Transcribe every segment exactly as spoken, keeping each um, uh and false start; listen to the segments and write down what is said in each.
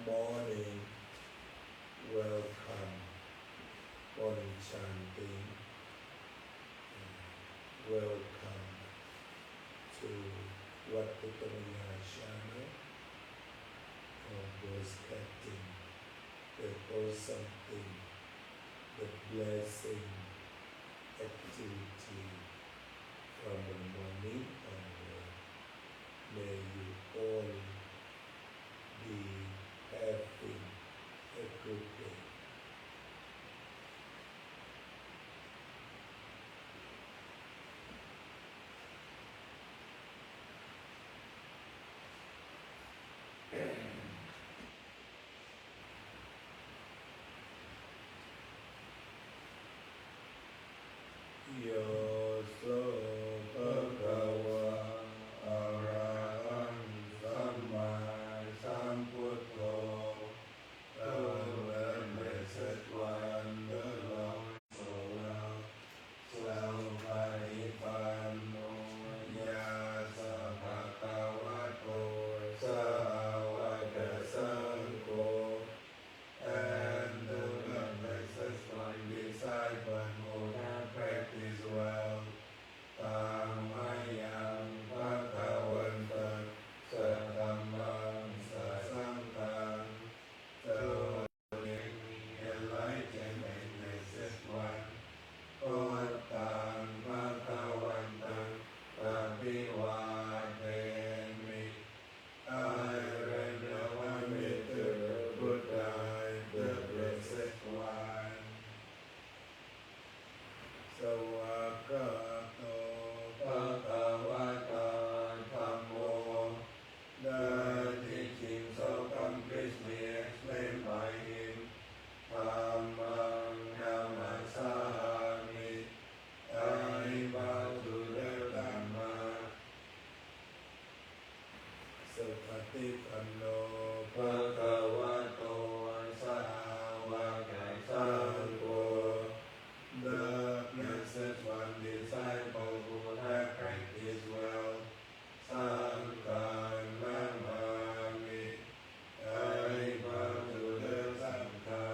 Morning. Welcome. Morning chanting. Welcome to Vatthuttama Yācana, or broadcasting the wholesome thing, the blessing activity from the morning onward. May you all be having a good day. Yo so bhagavā arahaṃ sammāsambuddho, the blessed one, the Lord, so well. Supaṭipanno yassa bhagavato sāvakasaṅgho, and the blessed one, disciple who have practiced well, tammayaṃ bhagavantaṃ sadhammaṃ sasaṅghaṃ, so enlightenment, blessed one, buddhaṃ bhagavantaṃ abhivādemi. I render homage to the Buddha, the blessed one. Svākkhāto bhagavatā dhammo, the teachings of completely explained by him. Dhammaṃ namassāmi. I bow to the Dhamma. Supaṭipanno bhagavato sāvakasaṅgho, the blessed one, disciple who have practiced well, saṅghaṃ namāmi. I bow to the saṅgha.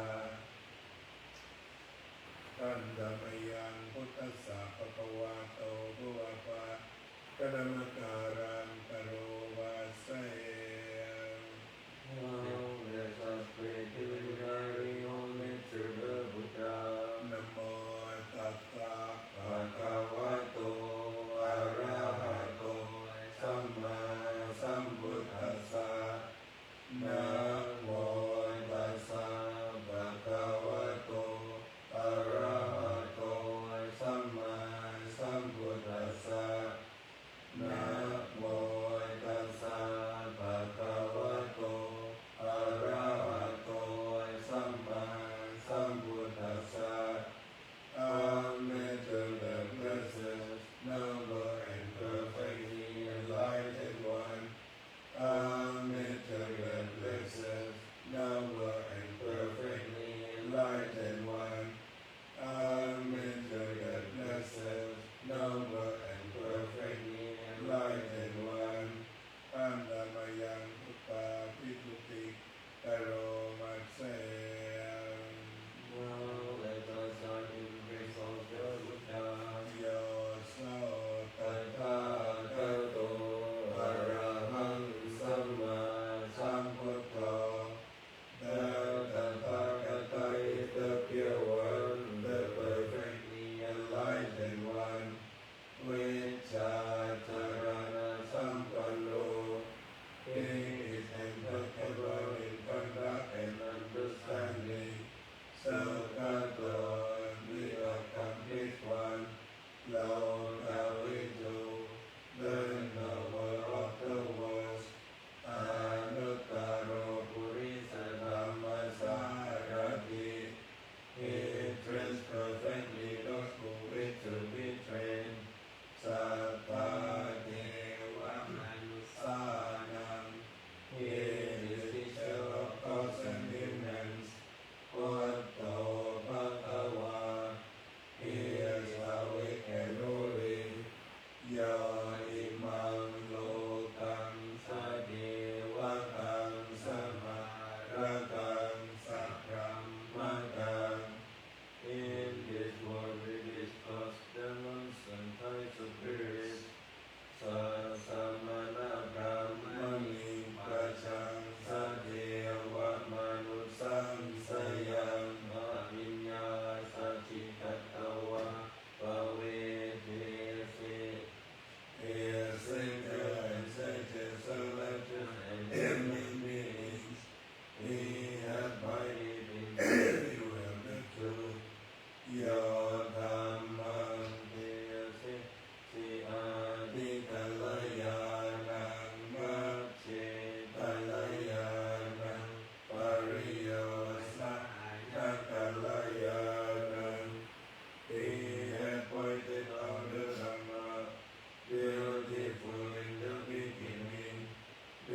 Handa mayaṃ buddhassa bhagavato pubbabhāganamakāraṃ karoma se. Now let us pray preliminary homage to the Buddha. Namo tassa bhagavato arahato sammāsambuddhassa. Namo tassa bhagavato arahato sammāsambuddhassa. Namo tassa bhagavato arahato sammāsambuddhassa. Amen to the blessed, noble and perfectly enlightened one. Amen to the blessed,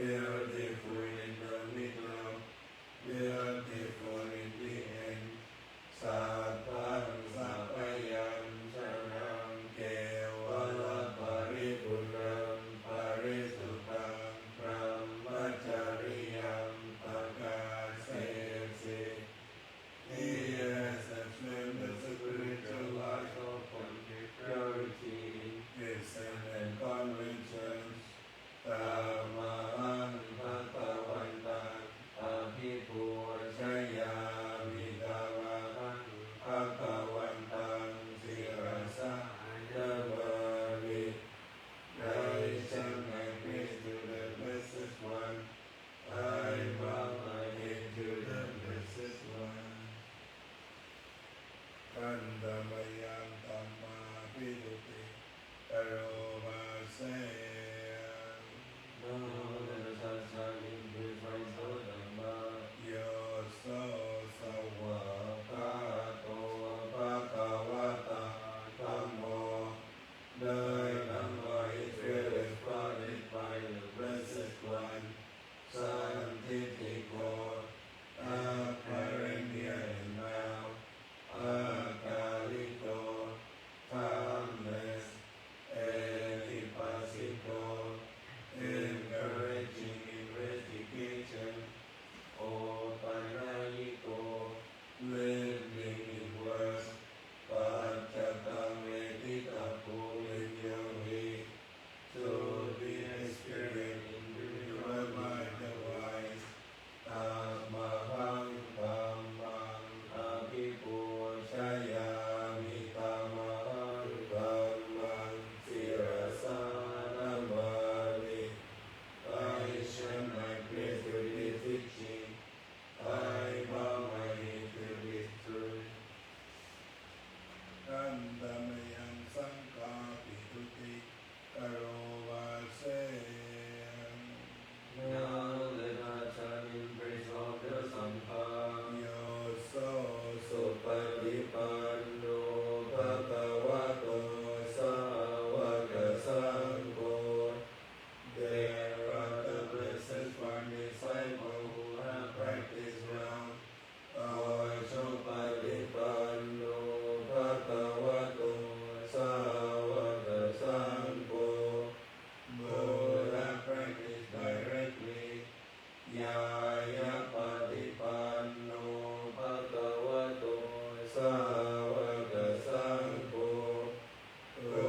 beautiful in the middle, beautiful in the end. Sabbaṃ sabbayañjanaṃ kevalaparipuṇṇaṃ parisuddhaṃ brahmacariyaṃ pakāsesi. He has explained the spiritual life of purity in prison and conventions. Tamahaṃ bhagavantaṃ abhipūjayāmi, tamahaṃ bhagavantaṃ sirasā namāmi. I turn my face to the Blessed One. I bow my head to the Blessed One. Handa mayaṃ dhammābhidhuti karoma se. Now let us chant in praise of the Dhamma. Yo so svākkhāto bhagavatā dhammo, the Dhamma is well embodied by the Blessed One. Sandiṭṭhiko, apparent here and now. Akāliko, timeless. Ehipassiko, encouraging investigation. Opanayiko, leading inwards. Paccattaṃ veditabbo viññūhi, to be experienced individually by the wise. Tamahaṃ dhammaṃ abhipūjayāmi, tamahaṃ dhammaṃ sirasā namāmi. I turn my face to this teaching. I bow my head to this truth. Handa mayaṃ saṅghābhidhuti karoma se. Now let us chant in praise of the Sangha. Yo so supaṭipanno bhagavato sāvakasaṅgho, there are the Blessed One disciples who have practiced well. Ujupaṭipanno bhagavato sāvakasaṅgho, who have practiced directly. Ñāyapaṭipanno bhagavato sāvakasaṅgho, who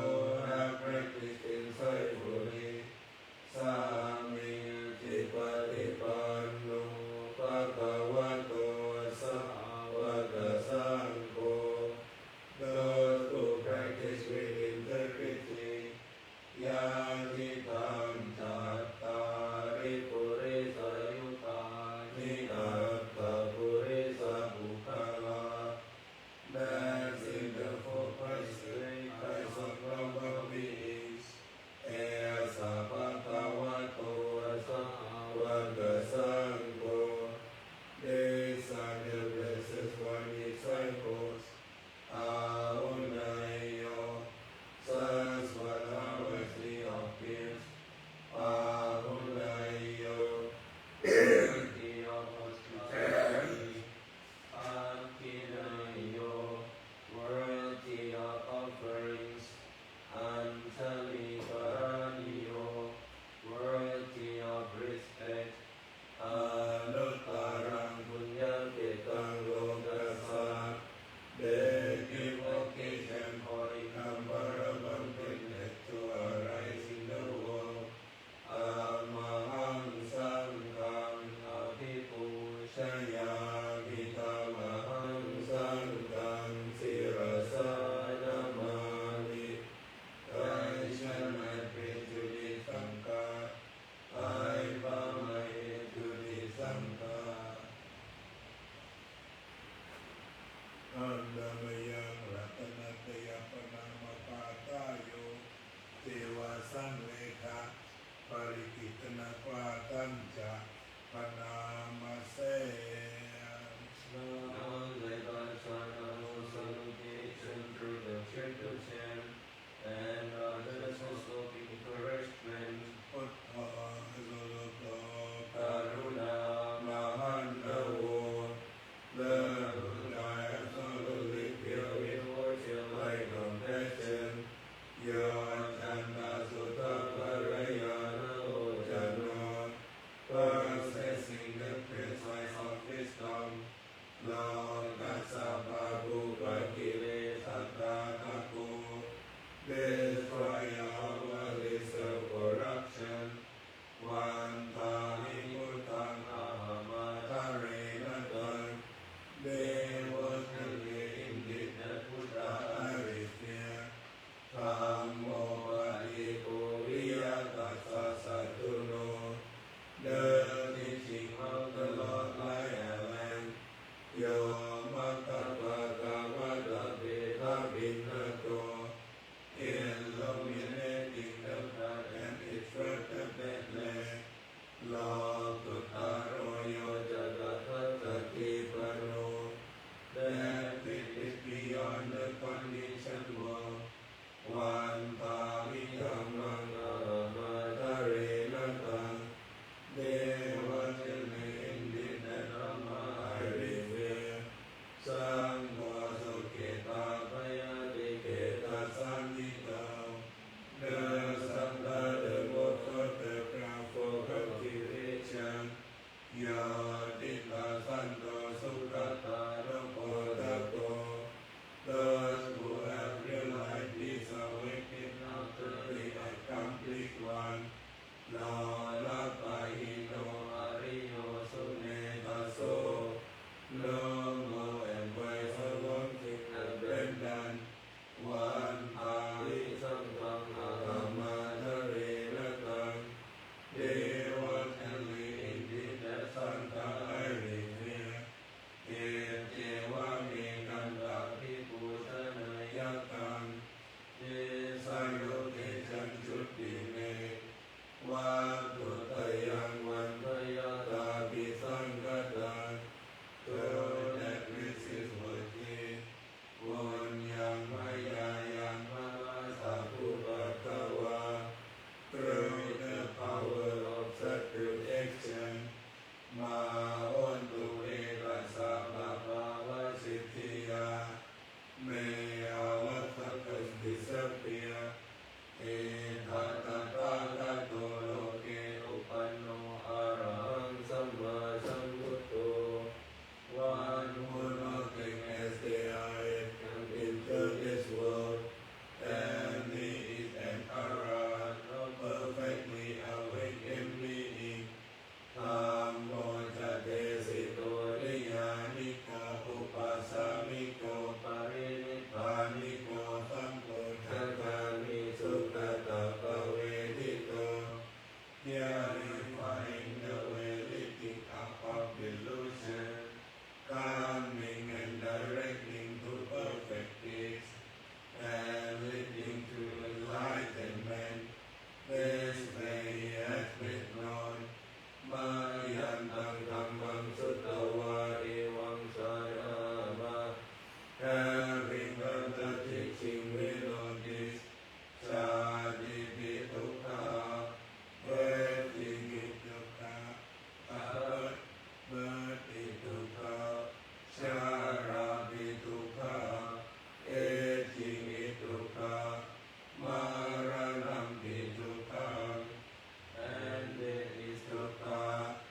have practiced insightfully. Sāmīcipaṭipanno bhagavato sāvakasaṅgho, those who practice with integrity. Yadidaṃ cattāri purisayugāni aṭṭha purisapuggalā, that in the four present life of proper beings, esa bhagavato sāvakasaṅgho, these are the Blessed One disciples. Āhuneyyo, such one are worthy of gifts. Pāhuneyyo, Purifying the way, lifting up of delusion, calming and directing to perfect peace, and leading to enlightenment. This way he has made known. Mayantaṃ dhammaṃ sutvā evaṃ sādhava. Having heard the teaching, we know this. Jātipi dukkhā, birth is dukkha, childbirth is dukkha, jarapi dukkhā, aging is dukkha, maraṇampi dukkhaṃ, and death is dukkha.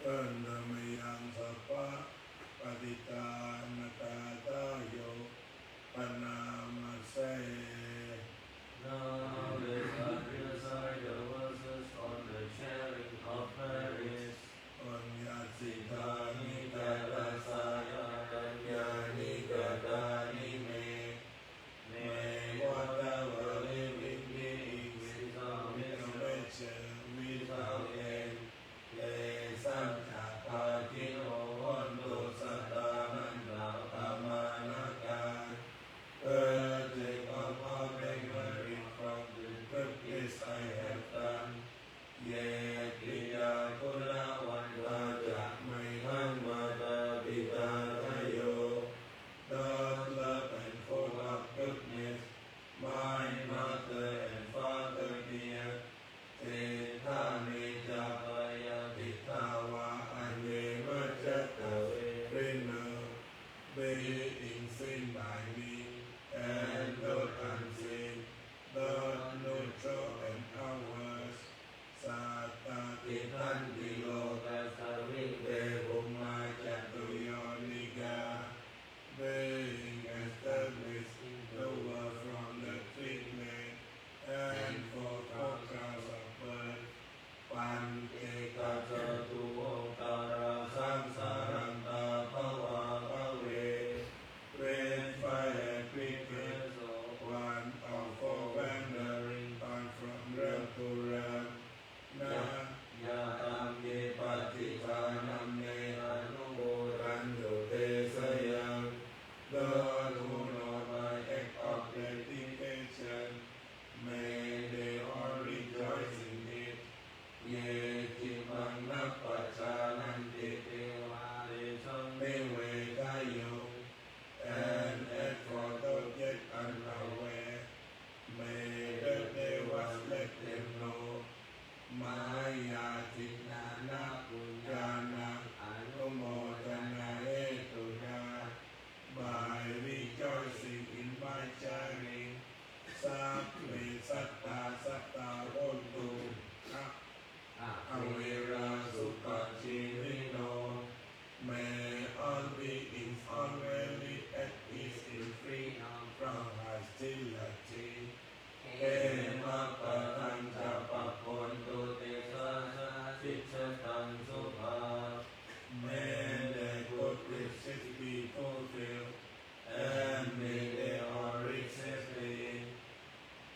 Handa mayaṃ sabbapattidānagāthāyo bhaṇāma se. Now let's recite the verses on the sharing of merits. Puññassidāni ca tassa kāruññikarāsayakāyikatthāni me, me vata vale viddhi icchitaṃ vita vecca vita ve, tesañca bhāgino hontu sattānantapaṃ. Take up all the merit from the good deeds I have done. Ye piyā guṇavantā ca mayhaṃ mātāpitādayo, those love and full of goodness, my mother and father dear. Diṭṭhā me ca payādiṭṭhā vā aññe majjhattā verena, being seen by me and those unseen, those neutral and others. Sattā tiṭṭhanti lokasmiṃ te bhummā catuyonikā, being established in the world from the triplet and four crowds of birth. Pañcekacatuho kārā saṃsarantā bhavābhave, with five habitations, one of four wandering paths from realm to realm. Na yā tampi paṭijānamhi anumodantu te sayaṃ. Those who know my act of dedication, may they all rejoice in it. Ye cimaṃ nappajānanti, devā tesaṃ nivedayuṃ. And as for those yet unaware, may the devas let them know. Mayā dinānaṃ puññānaṃ anumodanāhetunā, by rejoicing in my sharing, sabbe sattā sadā hontu, a- averā sukhajīvino. May all beings always live at ease in freedom from hostility. Khemappadañca pabbontu te, sadā sijjhataṃ subhā. May their good wishes be fulfilled, and may they all reach safely.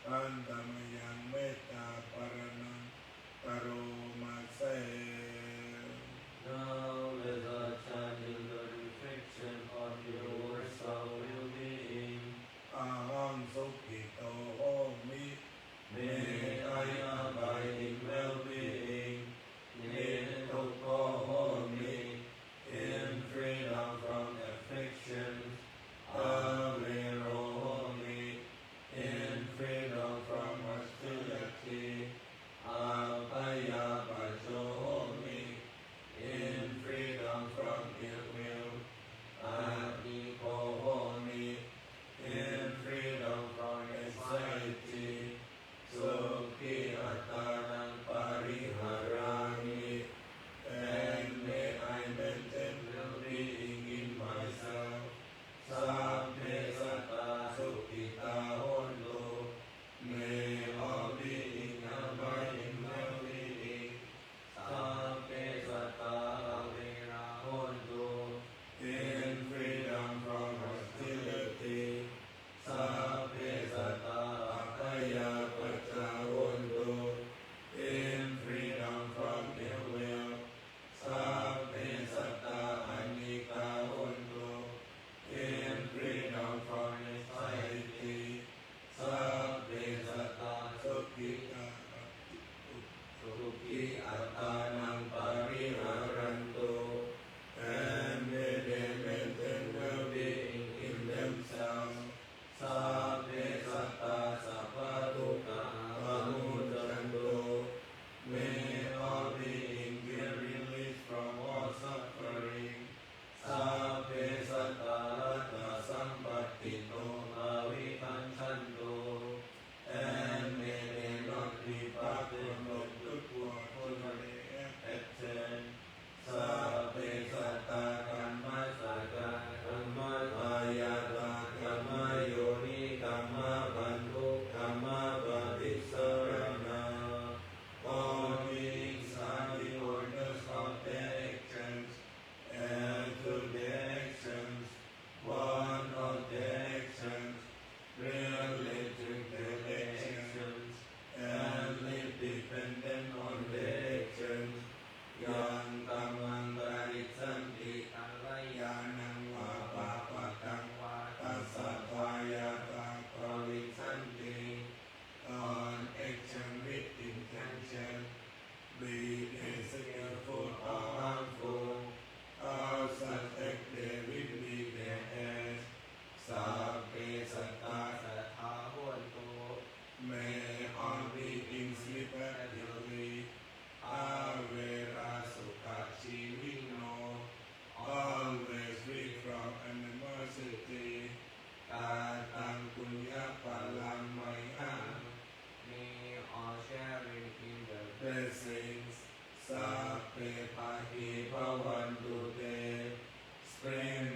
Handa mayaṃ mettāpāranaṃ karoma se. Now let us chant in the reflection of universal well-being. Ahaṃ sukhito homi. May I abide in well-being. Niddukkho homi. sabbe pāṇī bhavantu te. Spread